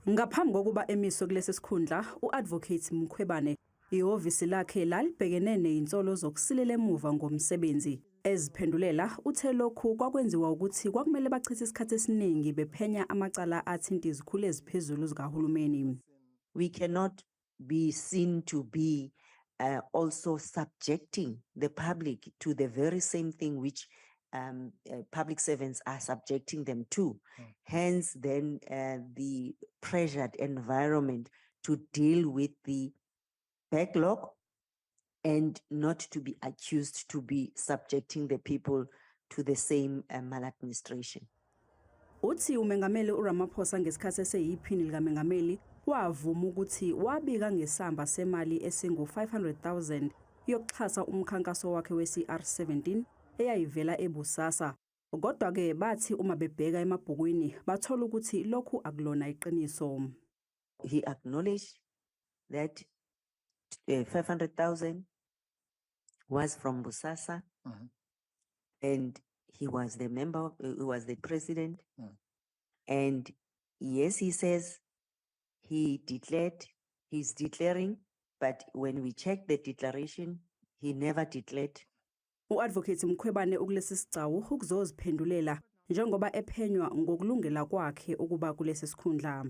Ngaphambi kokuba emiswe kulesi sikhundla, u-Advocate Mkhwebane ihhovisi lakhe lalibhekene nezinsolo zokusilela emuva ngomsebenzi. Eziphendulela uthe lokhu kwakwenziwa ukuthi kwakumele bachithe isikhathi esiningi bephenya amacala athinta izikhulu eziphezulu zikahulumeni. We cannot be seen to be also subjecting the public to the very same thing which public servants are subjecting them to. Hence, then the pressured environment to deal with the backlog and not to be accused to be subjecting the people to the same maladministration. Uthi uMengameli uRamaphosa ngesikhathi eseyiphini likamengameli wavuma ukuthi wabika ngesamba semali esingu-500,000 yokuxhasa umkhankaso wakhe we-CR17 eyayivela eBosasa. Kodwa-ke bathi uma bebheka emabhukwini bathola ukuthi lokhu akulona iqiniso. He acknowledged that 500,000 was from Bosasa and he was the member, he was the president. And yes, he says he declared, he's declaring, but when we check the declaration, he never declared. U-Advocate Mkhwebane ukulesi sigcawu ukuzoziphendulela njengoba ephenywa ngokulungela kwakhe ukuba kulesi sikhundla.